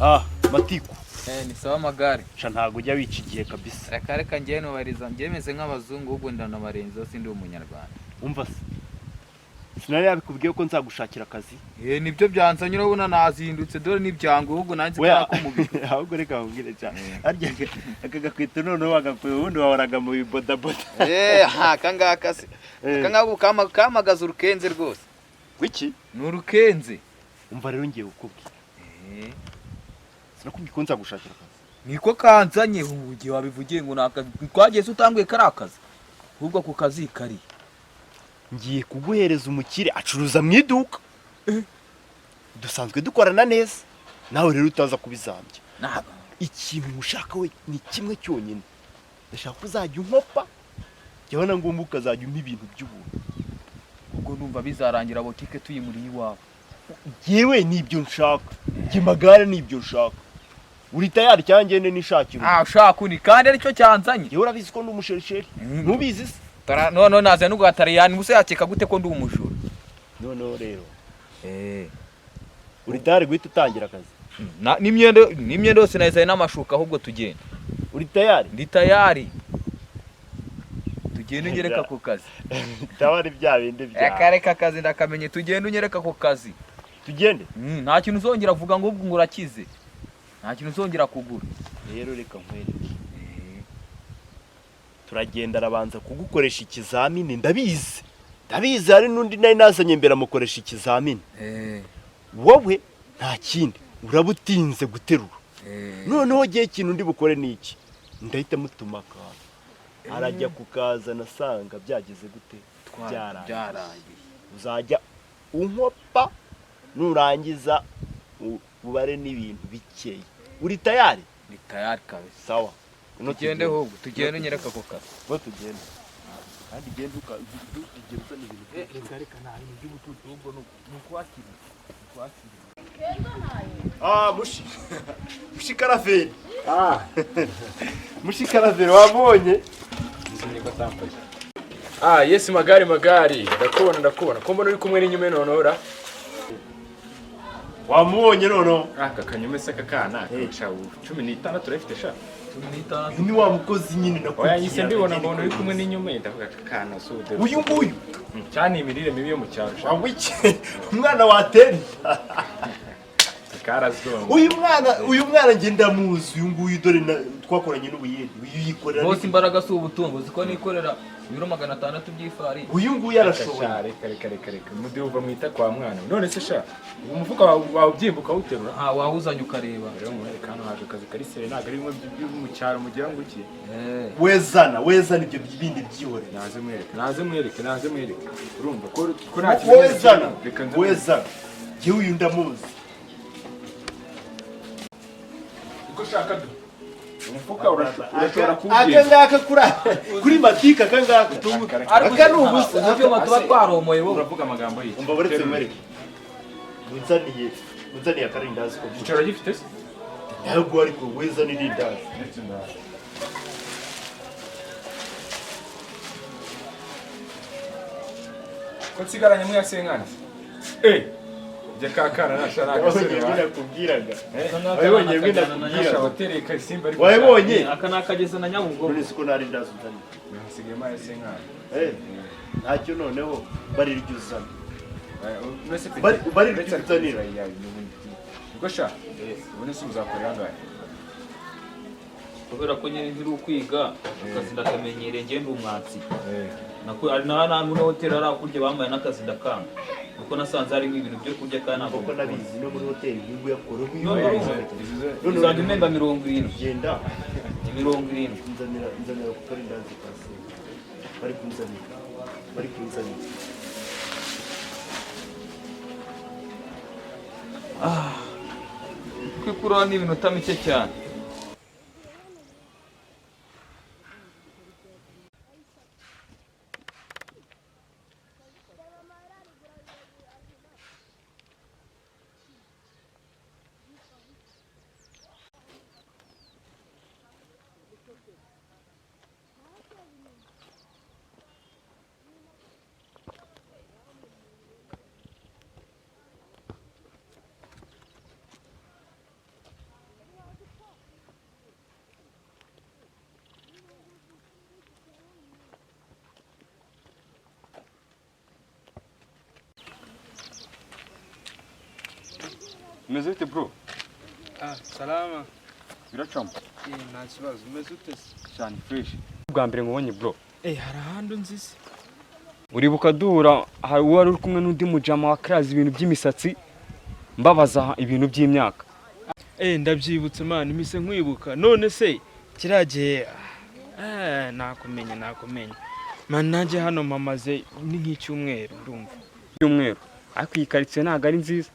Ah, matiku. Ni sawa Magare. Sha, ntabwo ujya wica igihe kabisa. Reka reka, njyewe nubariza, njyewe meze nk'abazungu, ahubwo ndanabarenzeho, sindi umunyarwanda. Umva se, sinari yabikubwiye ko nzagushakira akazi? Eh, nibyo byanzanye, urabona nazindutse, dore n'ibyangwe, ahubwo nanjye Oya. ko mubiri. Ahubwo reka nkubwire cyane, harya aka gakwito noneho wagakuye, ubundi wahoraga mu bibodaboda. Eh, ha, aka ngaka se, aka ngaka kamagaza urukenze rwose. Wiki? Ni urukenze. Umva rero, ngiye kukubwira. Eh, sinakubwiye ko nzagushakira akazi? Niko kanzanye. Ubu igihe wabivugiye ngo ni akazi, twagiye se utanguye kari akazi, ahubwo ako kazi kari Ngiye kuguhereza umukire acuruza mu iduka dusanzwe dukorana neza, nawe rero utaza kubizambya. Ikintu ushaka we ni kimwe cyonyine: ndashaka ko uzajya unkopa, jyaho na ngombwa ukazajya umpa ibintu by'ubuntu. Ubwo numva bizarangira botike tuyimuriye iwawe. Yewe, nibyo nshaka njye Magare, nibyo nshaka. Uri tayari cyangwa ngende nishakira? Ah, ushaka undi kandi aricyo cyanzanye. Yewe, urabizi ko ndi umusherisheri, ntubizi se? None naza n'ugatariyani ubuse yakeka gute ko ndi umujura? Noneho rero, Eh. uri tayari guhita utangira akazi? N'imyenda yose nayizanye n'amashuka, ahubwo tugenda. Uri tayari? Ndi tayari, tugende unyereka ako kazi. Ndaba ari bya bindi bya Reka reka, akazi ndakamenye, tugende unyereka ako kazi. Tugende. Nta kintu uzongera kuvuga ngo ubwo ngo urakize, nta kintu uzongera kugura. Rero reka nkwereke, turagenda, arabanza kugukoresha ikizamini. Ndabizi, ndabizi, hari n'undi nari nazanye mbere amukoresha ikizamini. Wowe nta kindi, uraba utinze guterura. Noneho gihe ikintu ndi bukore ni iki? Ndahita mutuma akantu, arajya kukazana asanga byageze gute? Byarangiye. Byarangiye. Uzajya unkopa, nurangiza ubare n'ibintu bikeya. Uri tayari? Ndi tayari kabisa. Sawa. Ngwino. Tugende ahubwo, tugende unyereka ako kazi. Ngo tugende, kandi genda ukigera uzana ibintu byinshi. Reka reka, nta bintu by'ubucucu, ahubwo ni ukwakira, ukwakira. Ah, mushi mushi karaveri, ah mushi karaveri, wabonye? Ah, yes, Magari, Magari. Ndakubona, ndakubona. Ko mbona uri kumwe n'inyume nonora? Wamubonye noneho? Ah, aka kanyume se kakana. Sha, 16 urafite sha. 16. Uyu ni wa mukozi nyine nakubwiye. Oya, nyise mbibona, mbona uri kumwe n'inyume, ndavuga aka kana si ude. Uyu nguyu. Cyane imirire mibi yo mu cyaro sha. Wawiki umwana watera. Karazonga. Uyu mwana, uyu mwana njye ndamuzi, uyu nguyu dore twakoranye n'ubuyede, uyu yikorera. Bose imbaraga si ubutungo, uzi ko nikorera ibiro 600 by'ifarini? Uyu nguyu arashoboye. Sha, reka reka reka reka. Mude uva mwita kwa mwana. None se sha, ubu umufuka wawe wawubyimba ukawuterura? Ah, wawuzanye ukareba. Rero mwereka hano haje akazi kari sere, ntabwo ari bimwe byo mu cyaro mugira ngo iki. Eh. Wezana, wezana ibyo bindi byihorere. Naze mwereke, naze mwereke, naze mwereke. Urumva ko nta kintu. Wezana. Reka nze. Wezana, njyewe uyu ndamuzi. Uko ushaka do. Umufuka urashobora Aka kuwubyimba. ngaka kuri matike, aka ngaka, aka ni ubusa. Ubu byuma tuba twaromoye wowe. Uravuga amagambo y'iki? Umva, buretse mwereke, munzaniye, munzaniye akarindazi ko Igicaro gifite se? Ntabwo, ariko wezana irindazi. Ndetse ndaje. Ko nsigaranye mwe ya senkani? Eh! Jya kakana nasha ni agasore Wabonye wa. bimwe nakubwiraga? Aka Wabibonye bimwe ni akajyana na nakubwiraga? Sha watereye karisimba ariko. Wabibonye? Aka ni akageza na Nyabugogo. None siko nta rindazi unzaniye? Hasigayemo aya senkani. Eh, ntacyo, noneho barirya uzana. None se Bari iryo uzanira. Niko sha. Ubundi se uzakorera angahe? Kubera ko nyine nkiri ukwiga, akazi ndakamenyereye, njye ndi umwatsi. Eh. Nako ari na hano muri hoteli ari hakurya bambaye n'akazi ndakanga, kuko nasanze harimo ibintu byo kurya kandi ntabwo Kuko nabizi no muri hoteli nibwo yakora uyu. None urumva, uzajya umemba 70. Genda. Ni 70. Nzanira, nzanira ku karindazi ka senta, bari kunzanira, bari kunzanira. Kwikuraho ni iminota mike cyane. Umeze bite, bro? Ah, salama. Biracamo? Eh, nta kibazo. Umeze ute se? Cyane, fresh. Bwa mbere nkubonye, bro. Eh, hari ahandi unzi se? Uribuka duhura, hari uwari uri kumwe n'undi mujama wa karazi ibintu by'imisatsi, mbabaza ibintu by'imyaka. Eh, ndabyibutse man, mise nkwibuka. None se kiriya gihe ah, nakumenya nakumenya. Man, nanjye hano mpamaze ni nk'icyumweru ndumva. By'umweru, ariko iyi karitsiye ntabwo ari nziza.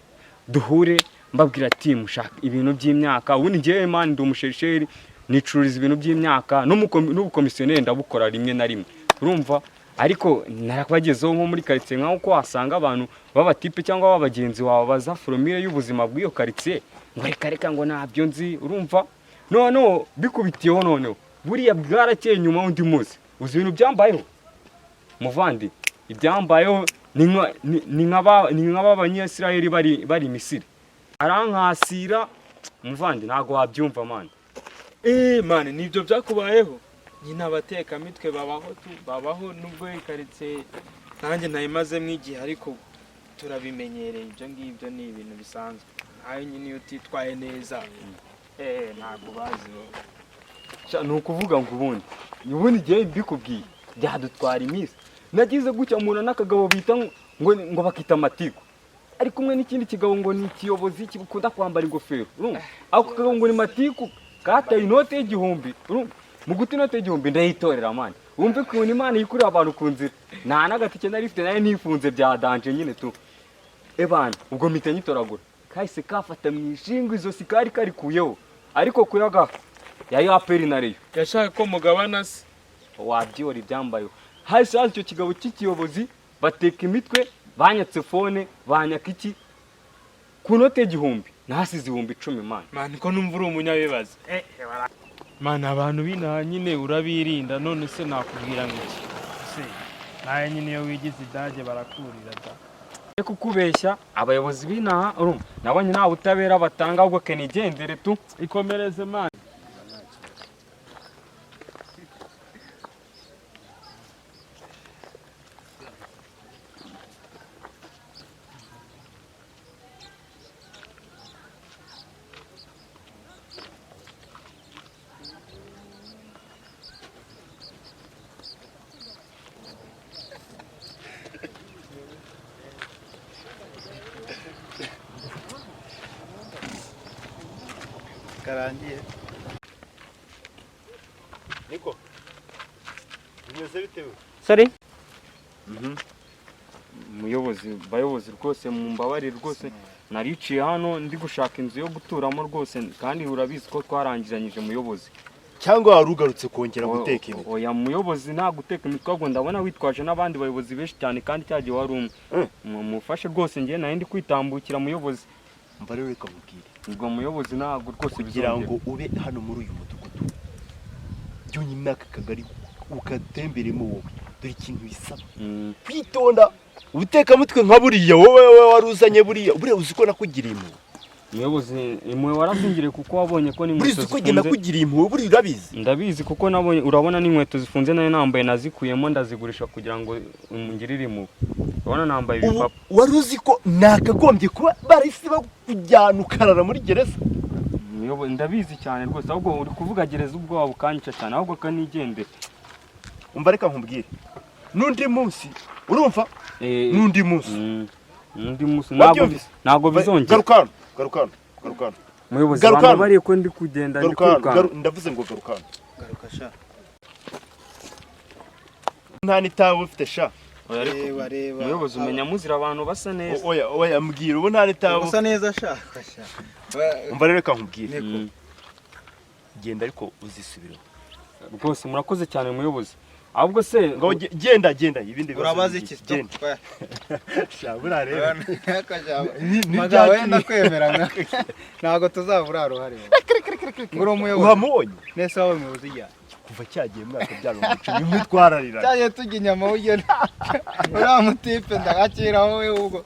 Duhure mbabwira ati mushaka ibintu by'imyaka. Ubundi njyewe man ndi umusherisheri, nicururiza ibintu by'imyaka n'ubukomisiyoneri ndabukora rimwe na rimwe, urumva? Ariko narabagezeho nko muri karitsiye, nkaho uko wasanga abantu b'abatipe cyangwa b'abagenzi wawe baza formule y'ubuzima bw'iyo karitsiye, ngo reka reka, ngo ntabyo nzi, urumva? Noneho bikubitiyeho, noneho buriya bwarakeye nyuma y'undi munsi, uzi ibintu byambayeho muvandi? Ibyambayeho ni nka ba banyisirayeli bari Misiri, arankasira muvandi, ntabwo wabyumva man. Eh, man, nibyo byakubayeho? Nyine abatekamitwe babaho tu, babaho nubwo karitsiye nanjye nayimazemo igihe, ariko turabimenyereye, ibyo ngibyo ni ibintu bisanzwe. Nawe nyine iyo utitwaye neza, eh, ntabwo bazi bo. Sha, ni ukuvuga ngo ubundi igihe mbikubwiye byadutwara iminsi. Nagize gutya mpura n'akagabo bita ngo bakita Amatiku, ari kumwe n'ikindi kigabo ngo ni ikiyobozi gikunda kwambara ingofero, urumva? Ako kagabo ngo ni Matiku kataye inote y'igihumbi, urumva? Mu guta inote y'igihumbi ndayitorera man. Wumve ukuntu Imana yikurira abantu ku nzira. Nta n'agatike nari mfite, nari nifunze bya danger nyine tu. Ebana ubwo mpita nyitoragura, kahise kafata mu ishinga izosi kari karikuyeho, ariko kuyaga yari APR na Rayon. Yashaka ko mugabana se? Wabyihora ibyambayeho. Hahise haza icyo kigabo cy'ikiyobozi, bateka imitwe, banyatse phone, banyaka iki ku note y'igihumbi, nahasize 10,000 man. Man, ko numva uri umunyabibazo. Eh, man, abantu b'inaha nyine urabirinda. None se nakubwira ngo iki se? Nawe nyine iyo wigize idage barakurira da. Reka kukubeshya, abayobozi b'inaha, urumva, nabonye nta butabera batanga, ahubwo kenigendere tu. Ikomereze man. Karangiye. Niko bimeze bite we? Sorry muyobozi, bayobozi, rwose mumbabarire, rwose nariciye hano ndi gushaka inzu yo guturamo rwose, kandi urabizi ko twarangizanyije, muyobozi. Cyangwa wari ugarutse kongera guteka imitwe? Oya muyobozi, nta guteka imitwe, ahubwo ndabona witwaje n'abandi bayobozi benshi cyane kandi cyagiye wari umwe. Mufashe rwose, njye nari ndi kwitambukira, muyobozi. Mva rero reka nkubwire. Ubwo muyobozi ntabwo rwose Kugira bizongera. ngo ube hano muri uyu mudugudu byonyine, n'aka kagari ugatemberemo wowe, dore ikintu bisaba: kwitonda. Ubutekamutwe nka buriya wowe wari uzanye, buriya uzi ko nakugiriye impuhwe? Muyobozi, impuhwe warazingiriye kuko wabonye ko Buriya n'inkweto uzi ko njye zifunze. nakugiriye impuhwe, buriya urabizi? Ndabizi kuko nabonye, urabona n'inkweto zifunze nari nambaye nazikuyemo ndazigurisha kugira ngo ngirire impuhwe. Urabona nambaye Ubu ibipapa. wari uzi ko nakagombye kuba barahise bakujyana ukarara muri gereza? Muyobozi, ndabizi cyane rwose, ahubwo uri kuvuga gereza ubwoba bukanyica cyane, ahubwo kanigendere. Umva reka nkubwire, n'undi munsi, urumva, n'undi munsi. Undi munsi ntabwo Wabyumvise? ntabwo bizongera. Garuka hano, garuka hano, garuka hano. Muyobozi, Garuka hano. bambabariye ko ndi kugenda ndi Garuka hano. kwirukanka. Ndavuze ngo garuka hano. Garuka sha. Nta n'itabi ufite sha. Oya, ariko Reba reba. muyobozi, umenya muzira abantu basa neza. Oya oya, mbwira ubu nta n'itabi. Usa neza sha. Sha. Umva rero reka nkubwire. Niko. Genda ariko uzisubireho. Rwose murakoze cyane muyobozi, ahubwo se Ngo genda genda, ibindi bibazo Urabaza iki? genda. Sha, buriya rero ni Magabo bya wenda kwemera ntabwo tuzabura ruhare. Ngo uri umuyobozi. Uhamubonye? Nese wabaye umuyobozi ryari? Kuva cyagiye mwaka byaro umuco imwe twararira. Cyagiye tujya inyama ugena. Uriya mutipe ndagakira wowe ubwo.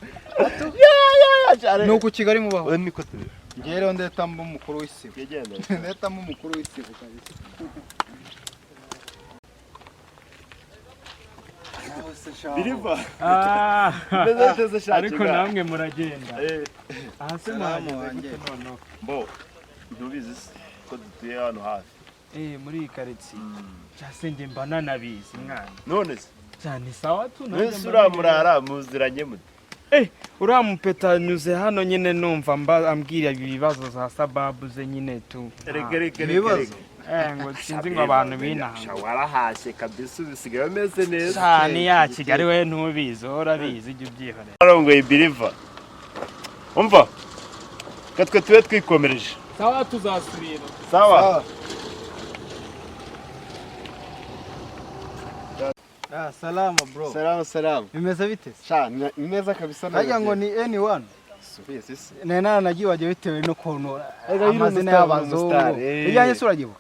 Ni uku Kigali mubaho. Oya, niko turi. Njyewe rero ndeta mba umukuru w'isibo. Genda. Ndeta mba umukuru w'isibo kabisa. se shaho. Biriva. Ah, Meze neza sha. ariko namwe muragenda. Aha se Salamu muhageze wanjye. gute noneho? Bo, ntubizi se ko dutuye hano hafi? Muri iyi karitsiye. Cyase njye mba nanabizi mwana. None se Cyane sawa tu nanjye mwese mba uriya nanabizi. murara muziranye mute? Uriya mupeta anyuze hano nyine, numva mba ambwira ibibazo za sababu ze nyine tu. Reka, reka, reka. Ibibazo? Reka. Ngo sinzi ngo abantu binaha. Sha, warahashye kabisa, ubu usigaye umeze neza. Cyane ya Kigali we, ntubizi, wowe urabizi, ujya ubyihorera. Arongoye biriva. Umva, ka twe tube twikomereje. Sawa, tuzasubira. Sawa. Ah, salama bro. Salamu salamu. Bimeze bite? Sha, ni neza kabisa. Harya ngo ni N1? Subizi se. Nari naranagiye bitewe n'ukuntu Erega yuri amazina umustar, y'abazungu. umustar, eh. Ijyanye se uragibuka?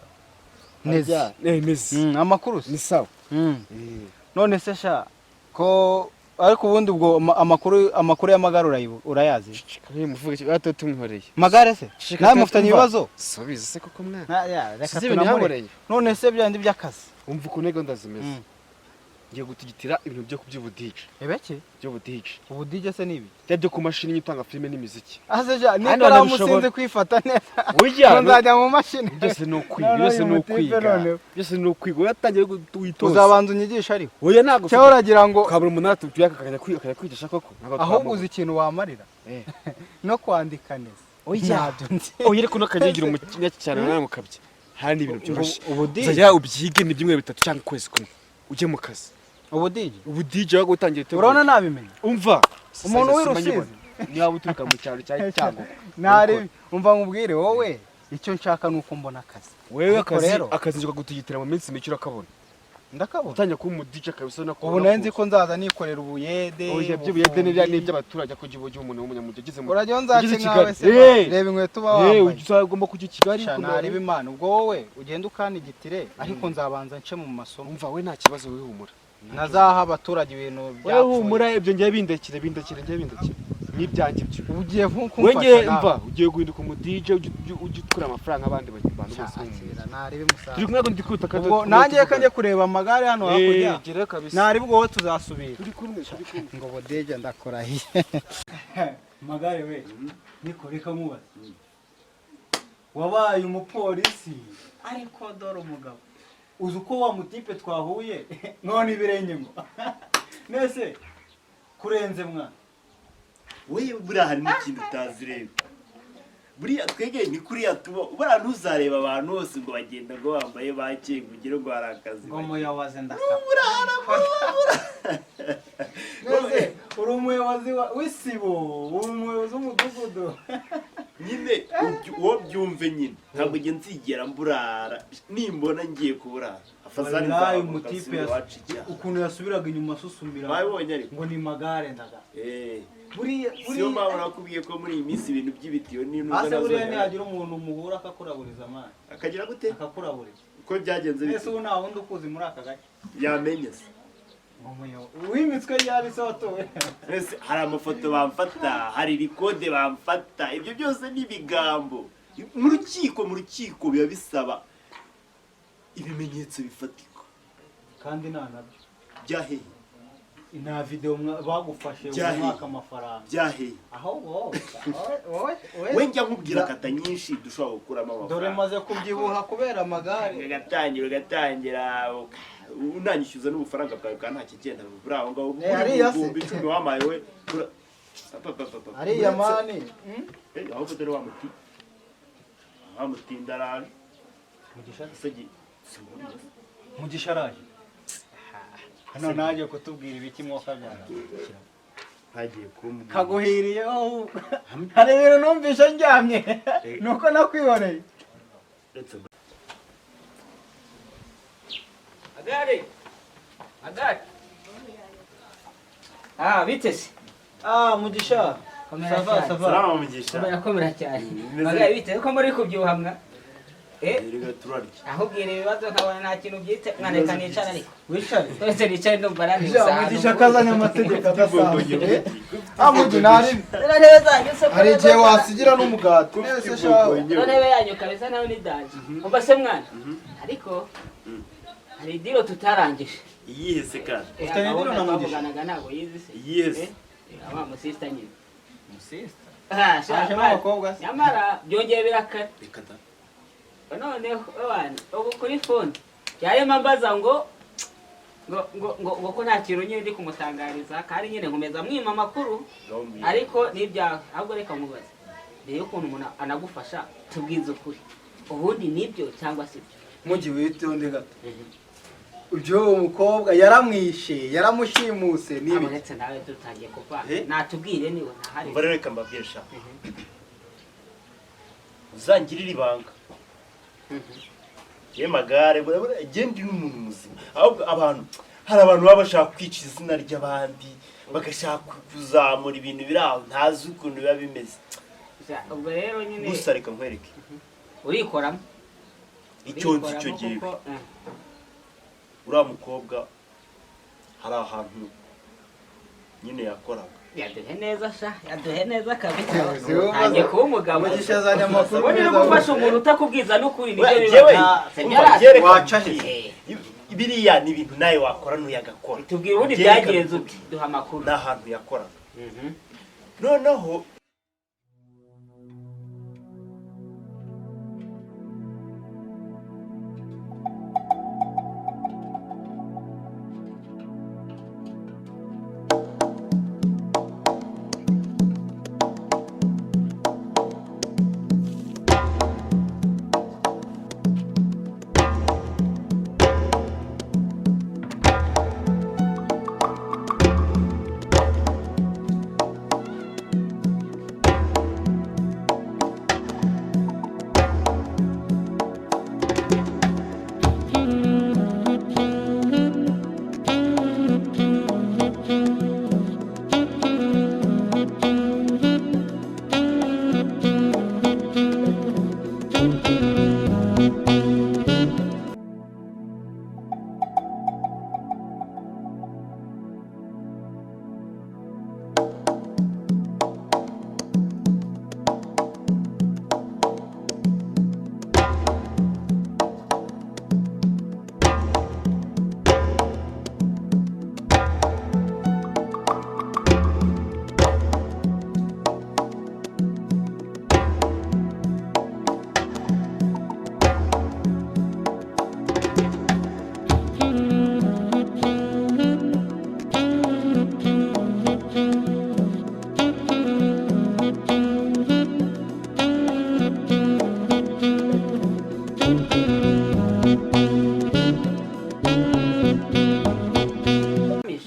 Neza. Nezi. Amakuru se? Ni sawa. None se sha, ko ariko ubundi ubwo amakuru y'amagare urayazi? Kabe muvuge bato tumwihoreye. Magare se? Shika Nawe twe mufitanye tumva. ibibazo? Subizi se koko mwana. Ya, reka Sizi ibintu tunamure. yankoreye. None se byandi by'akazi? Umva ukuntu gahunda zimeze. Ngiye gutugitira ibintu byo kuby'ubudije. Ebeki? By'ubudije. Ubudije se nibi? Bya byo ku mashini nyitanga filime n'imiziki. Ase ja, Hano n'ikaramu banabishobora. sinzi kwifata neza. Burya Ngo nzajya mu mashini. Byose ni ukwiga, Noneho byose uyu ni mutipe ukwiga. noneho. Byose ni ukwiga. Uratangiye witoza. Uzabanza unyigishe ariko. Oya, ntabwo. Cyangwa uragira ngo Kabura umunara tuyaka akajya kwiga, akajya kwigisha koko. Ntabwo ahubwo twamuha. uzi ikintu wamarira? Eh. No kwandika neza. Oya. Ntabyo nzi. Oya, ariko ntukajya ugira umukinya cyane nawe mukabye. Hari n'ibintu byoroshye. Ubudije. Uzajya ubyige ni ibyumweru 3 cyangwa ukwezi kumwe. Ujye mu kazi. Ubudije. Ubu DJ waba utangiye itegura. Urabona nabimenya. Umva. Umuntu w'i Sasa Rusizi. Niba uturuka mu cyaro cya Cyangugu. Nari umva nkubwire, wowe icyo nshaka ni uko mbona akazi. Wewe Ariko akazi rero- akazi nje kugutugitira mu minsi mike urakabona. Ndakabona. Utangiye kuba umu DJ kabisa no Ubu nari nzi ko nzaza nikorera ubuyede. Oya, by'ubuyede n'ibya n'iby'abaturage ko ujya umuntu w'umunyamujyi ageze mu Urajya nzace ugeze i nkawe Kigali. se? Eh. Reba inkweto uba Eh, wambaye. uzagomba kujya i Kigali. Sha, nareba Imana, ubwo wowe ugenda ukanigitire, ariko nzabanza nce mu masomo. Umva, we nta kibazo, we humura. Nazaha abaturage ibintu We byapfuye. humura, ibyo ngiye bindekire, bindekire, ngiye bindekire. N'ibyanjye ibyo. Ubu ugiye nko We kumfasha ngiye nawe. mva ugiye guhinduka umu DJ, ujye ukura amafaranga abandi bantu bose Sha, bo mu akira, mujyi. narebe musaza. Turi kumwe ngo ndi kwita kandi Ubwo nanjye reka njye kureba amagare hano hakurya. Gerayo kabisa. Narebe, ubwo wowe tuzasubira. Turi kumwe, turi kumwe. Ngo bodeje, ndakurahiye. Magare we, niko reka nkubaze. Wabaye umupolisi ariko dore umugabo. Uzi uko wa mutipe twahuye none ibirenge ngo. Nese kurenze mwa. We, buriya hari n'ikintu utazi rero. Buriya twegeye ni kuriya tuba, buriya ntuzareba abantu bose ngo bagenda ngo bambaye bake ngo ugire ngo hari akazi. Ngo muyobozi ndakaba. Nese uri umuyobozi w'isibo, uri umuyobozi w'umudugudu. Nyine uwo byumve nyine, ntabwo njye nzigera mburara. Nimbona ngiye kuburara, afazari Wallahi, nzamuka umutipe nsubire iwacu icyaha. Ukuntu yasubiraga inyuma asusumira. Wabibonye ariko? Ngo ni magare ndaga. Buriya Siyo mpamvu nakubwiye ko muri iyi minsi ibintu by'ibitiyo n'intuza Ase buriya nazo. ntihagira umuntu muhura akakuraburiza amana? Akagira gute? Akakuraburiza. Uko byagenze Mbese bite? ubu nta wundi ukuzi muri aka gace? Yamenye se? Ngo umuyobozi wimitswe ryari se, watowe? Mbese hari amafoto bamfata, hari record bamfata, ibyo byose ni ibigambo. Mu rukiko biba bisaba ibimenyetso bifatika. Kandi nta nabyo. Byahehe? Nta video bagufashe Byahiye. umwaka amafaranga? Byahehe? Ahubwo wowe wowe wowe We, njya nkubwira kata nyinshi dushobora gukuramo Dore amafaranga. maze kubyibuha kubera amagare. Ugatangira unanyishyuza n'ubufaranga bwawe bwa nta kigenda buri aho ngaho. Eh, hariya se. 10,000 wampaye we. Pa, pa, pa, pa. Ariya mani. Eh, ahubwo dore wa muti wa mutinda araje. Mugisha. Ese si uriya se? Mugisha araje hano naje kutubwira ibiki mwoka byara. Ntagiye kumbwira. Kaguhiriye aho hari ibintu numvishe ndyamye, nuko nakwiboneye. Uretse Agare! Agare! Ah, bite se? Ah, Mugisha. Komera Ça va? cyane. Ça va. Salama Mugisha. Komera, komera cyane. Meze- Agare, bite? Ko muri kubyibuha mwa? Eh, Erega turarya. ahubwira ibibazo nkabona nta kintu byite. Mwana, reka nicare ariko. Wicare. Twese nicare, ndumva nani. Ja, Mugisha kazanye amategeko adasanzwe. Ah, Mugi, ntari Zino ntebe zanyu se? Hari igihe wasigira n'umugati nese shawe. Zino ntebe yanyu kabisa nawe ni danger. Umva se mwana. Ariko hari deal tutarangije. Iyihe se kandi? Ufitanye Gahunda deal na Mugisha? twavuganaga ntabwo yizi se. Iyihe se? Wa musista nyine. Umusista? Ah, sha, Hajemo man. abakobwa se? Nyamara byongeye birakara. Reka da. Noneho abana ubu kuri phone yarema mbaza ngo ko nta kintu nyine ndi kumutangariza, kandi nyine nkomeza mwima amakuru, ariko n'ibyawe. Ahubwo reka nkubaze, mbere y'ukuntu umuntu anagufasha, tubwize ukuri, ubundi nibyo cyangwa si byo? Mugi, witonde gato. Ibyo uwo mukobwa yaramwishe, yaramushimuse, nibi? Uretse nawe dutangiye kuva Eh? natubwire niba ntahari. Umva rero, reka mbabwire sha, uzangirire ibanga. Ye magare, burabura genda n'umuntu muzima. Ahubwo abantu, hari abantu baba bashaka kwica izina ry'abandi, bagashaka kuzamura ibintu biri aho ntazi ukuntu biba bimeze. Ubwo rero nyine Gusa reka nkwereke. Urikoramo. Icyo nzi icyo Urikoramo gihe kuko, uriya mukobwa hari ahantu nyine yakoraga. Yaduhe neza sha, yaduhe neza kabisa. Si wowe. Ntangiye kuba umugabo. Mugisha azanye amakuru Ubundi no meza. gufasha umuntu utakubwiza n'ukuri nibyo We, biba. jewe, Sibyo umva, rata? byereka Waca he? Eh, biriya ni ibintu nawe wakora n'uyagakora. Tubwire ubundi Byereka byagenze ute, duha amakuru. Ni ahantu yakoraga. Noneho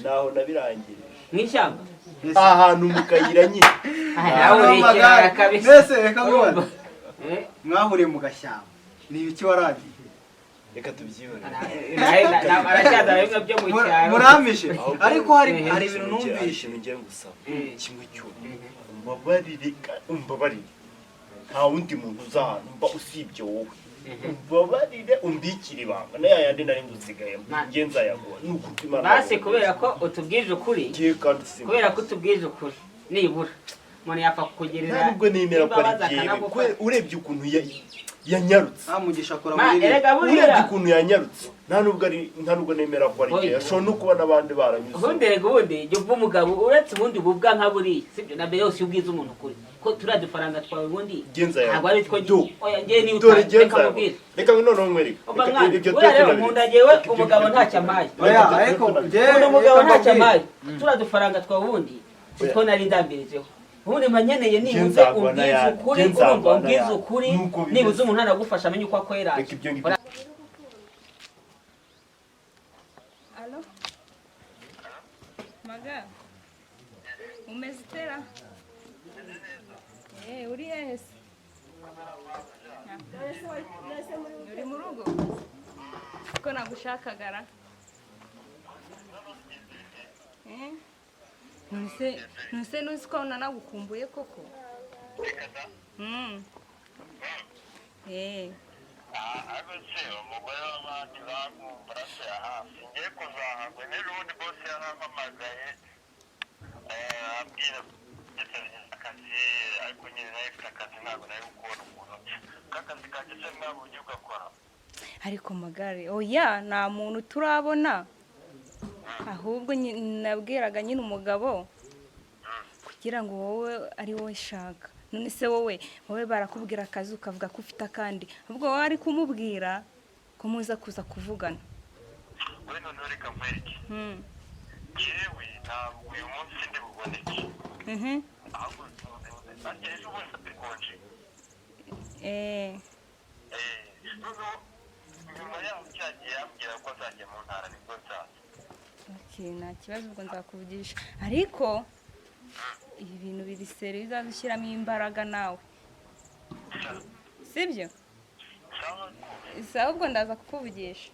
naho nabirangirije. Mu ishyamba? Ahantu mu kayira nyine. Ah, nawe urekera kabisa. Mbese reka nkubaze. Eh, Mwahuriye mu gashyamba, ni ibiki waragiye? Reka tubyibone. Aracyazana bimwe byo mu cyaro. Muramishe, ariko hari Eh. hari ibintu numvishe. Ikintu ngiye gusaba Eh. kimwe cyo, umbabarire, umbabarire, nta wundi muntu uza ahantu mba usibye wowe. Umbabarire, umbikire ibanga na yayandi nari ngusigayemo. Ngiye nzayaguha ni ukuri Imana. Basi kubera ko utubwije ukuri, ngiye kandi simba kubera ko utubwije ukuri, nibura umuntu yapfa kukugirira Nta nubwo nemera ko ari imbabazi jyewe. akanagufasha. Urebye ukuntu yanyarutse. Nta Mugisha akora Ma, muri erega Urebye buriya ukuntu yanyarutse, nta nubwo nemera ko ari Oya. jyewe. Ashobora no kuba n'abandi baranyuze. Ubundi erega, ubundi jya uva umugabo, uretse ubundi bubwa nka buriya sibyo, na mbere yose iyo ubwiza umuntu ukuri ko turiya dufaranga twawe ubundi Genza yawe. ntabwo ari two. Do. Oya, njyewe niba Dore utari, reka genza yawe. mubwire. Reka noneho nkwereke. Umva Reka mwana, ibyo buriya rero tunabireke. nkunda njyewe Reka ibyo umugabo ngibyo ntacyo amaye. Oya, ariko njyewe Nkunda umugabo reka ntacyo mbabwire. amaye. Turiya dufaranga twawe ubundi sitwo nari ndambirijeho. Ubundi mba nkeneye nibuze nzagwa umbwize n'ayandi. ukuri, Njye nzagwa urumva, umbwize n'ayandi. ukuri, Nuko bimeze. nibuze umuntu anagufasha amenye uko akweraje. Reka ibyo ngibyo. Alo? Maga? Umeze utera? Uri hehe se? Uri mu rugo? Ko nagushakagara? Eh? None se ntuzi ko nanagukumbuye koko? Ariko umugore w'abandi bagumbura se? Aha ngiye kuzahagwa n'ejo bundi, bose yarampamagaye, ambwira akazi, ariko nyine nawe ifite akazi, ntabwo nari kubona ukuntu k'akazi kanjye se mwabonye ugakora. Ariko magare, oya, nta muntu turabona. Ahubwo nabwiraga nyine umugabo kugira ngo wowe ari wowe shaka. None se wowe barakubwira akazi ukavuga ko ufite akandi, ahubwo wowe ari kumubwira ko muza kuza kuvugana. We noneho reka nkwereke. Yewe, ntabwo uyu munsi ndi buboneke. Ahubwo arya ejo bundi bikonje. Noneho nyuma yaho cyagiye yambwira ko azajya mu ntara, nibwo nzaza. Okay, nta kibazo, ubwo nzakuvugisha, ariko ibi bintu biri sérieux, uzaza ushyiramo imbaraga nawe, sibyo? Sawa rwose. Sawa, ubwo ndaza kukuvugisha.